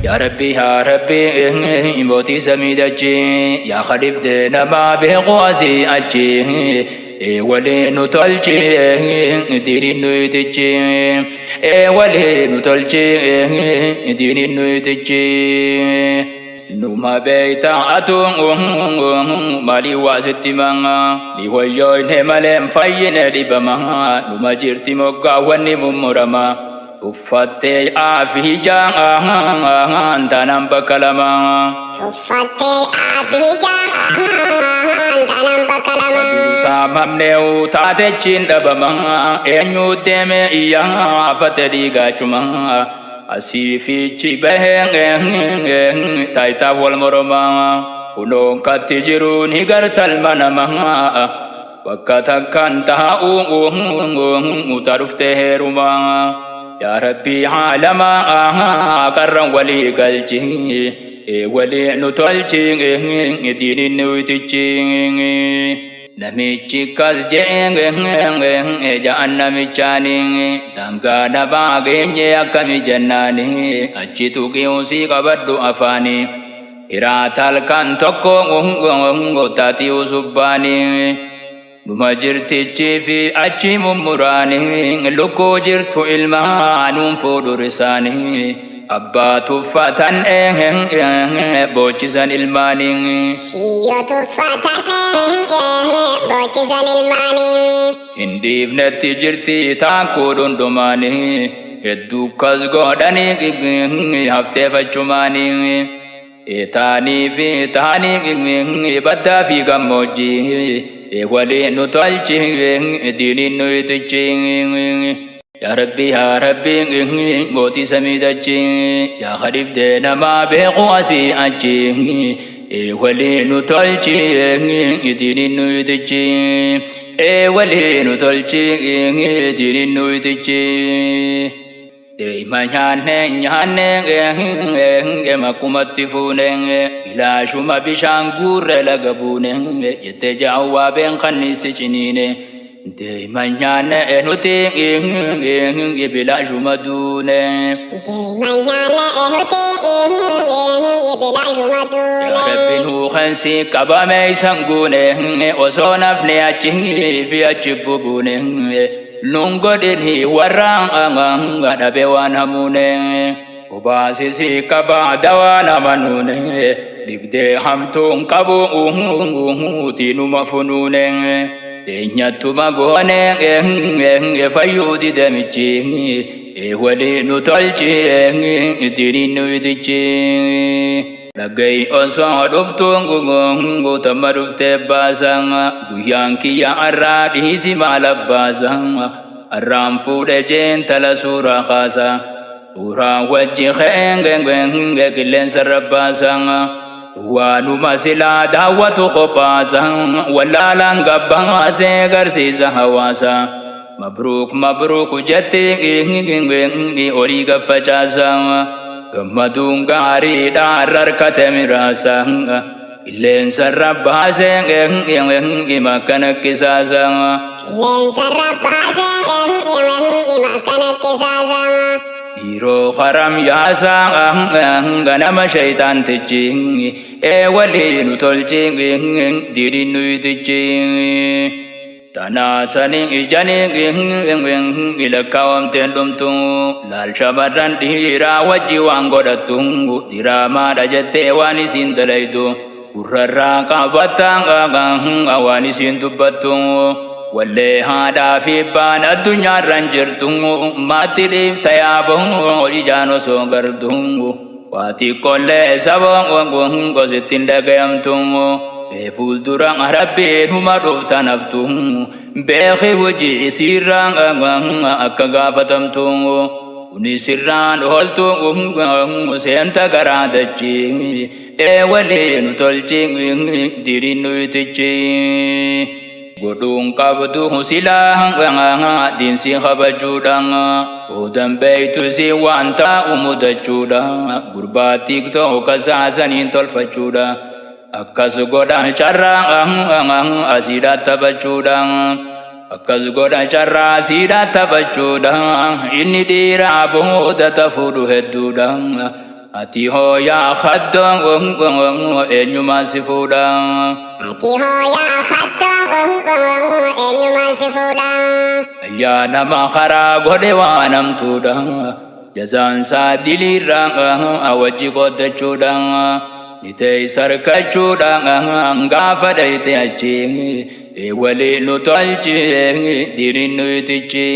Yaa Rabbi yaa Rabbi mootii samii dachii yaa khadibdee namaa beeku asii achi ee walii nu tolchi diiniin nu itichi ee walii nu tolchi diiniin nu itichi. Numa beeyta atu maalii waa sitti himaa ni wayyoyne malee hin fayyine dhibama numa jirti moggaa wanni mummurama tuffattee aafii jaan taanaan bakka lama. Tuffattee aafii jaan taanaan bakka lama. Saamamnee taatechiin dhabama eenyu deeme iyyaa afate dhiigaachuma. Asii fiichi bahee taayitaaf wal moromaa kunoon katti jiru ni gartalma namaa bakka takkaan taa'u uta dhuftee heerumaa yaa rabbii haalamaa qarran walii galchi walii nu tolchi diiniin nu itichi. Namichi kas je'e ja'an namichaani daangaa nabaa geenye akkami jennaani achi tuqiusii qabadhu afaani hiraata halkan tokko taatii usubbaani numa jirtichi fi achi mummuraani lukkuu jirtu ilmaanuun fuudhu risaani abbaa tuffatan boochisan ilmaanii. Shiyyoo tuffatan boochisan ilmaanii. Hin dhiifnetti jirti taakkuu dhundhumaanii hedduu kas godhanii hafteeffachumaanii taanii fi taanii baddaa fi gammoojjii walii nu tolchi diiniin nu itichi. Yaa Rabbi yaa Rabbi mootii samii dachii yaa khadibdee namaa beeku asii achi walii nu tolchi diiniin nu itichi walii nu tolchi diiniin nu itichi. Deema nyaanne nyaanne makkumatti fuune bilaashuma bishaan guurre laga buune jettee jaawwaa been kanniisi ciniine. Deema nyaanne nuti bilaashuma duune. Deema nyaanne nuti bilaashuma duune. Rabbi nuu kansi qabame isan guune osoo nafne achi fi achi bubuune. Nun godhini warra dhabe waan hamuune. Obaasisi qaba dawaa nama nuune dhibdee hamtuun qabu tiinuma funuune. Teenyattuma goone fayyuu didamichi walii nu tolchi diiniin nu itichi. Dhaga'i osoo dhuftu guutamma dhuftee baasa guyyaan kiyya arraa dhiisi maal abbaasa arraan fuudhe jeentala suuraa kaasa suuraa wajji kee qilleensa rabbaasa waanuma silaa daawwatu qophaasa wallaalaan gabbaasee garsiisa hawaasa. Mabruuk mabruuk jetti horii gaffacaasa gammaduun gaariidha harkate miraasa qilleensa rabbaasee makkana qisaasa. Qilleensa rabbaasee makkana qisaasa. Dhiiroo haram yaasa ganama shayitaantichi ee walii nu tolchi diiniin nu itichi. Tanaasanii ijanii lakkaawamteen dhumtu laal shamarran dhiiraa wajji waan godhattu diraamaadha jettee waan isiin dalaytu gurrarraa qabatta waan isiin dubbattu wallee haadhaa fi abbaan addunyaarran jirtu maatti dhiifta yaaboo ijaan osoo gartu waa xiqqoollee saba gosittiin dhagayamtu. Fuuldura rabbiin huma dhuftan haftu beeki hojii isiirraa akka gaafatamtu kuni sirraan ooltu seenta garaa dachii ee walii nu tolchi diiniin nu itichi. Godhuun qabdu silaa diinsi kabajuudha boodan beeytu si waan taa'u mudachuudha gurbaa tiiktoo kasaasaniin tolfachuudha. Akkas godha carraa asiidha taphachuudha. Akkas godha carraa asiidha taphachuudha. Inni dhiiraa booda tafuudhu hedduudha. Ati hoo yaa haddoo eenyumaa si fuudha? Ati hoo yaa hattoo eenyumaan si fuudha? Yaa nama karaa godhe waan hamtuudha. Jazaan isaa diliirraa wajji qooddachuudha. Ni teessa harkachuudha gaafa dhayite achi. Walii nu tolchi diriin nu itichi.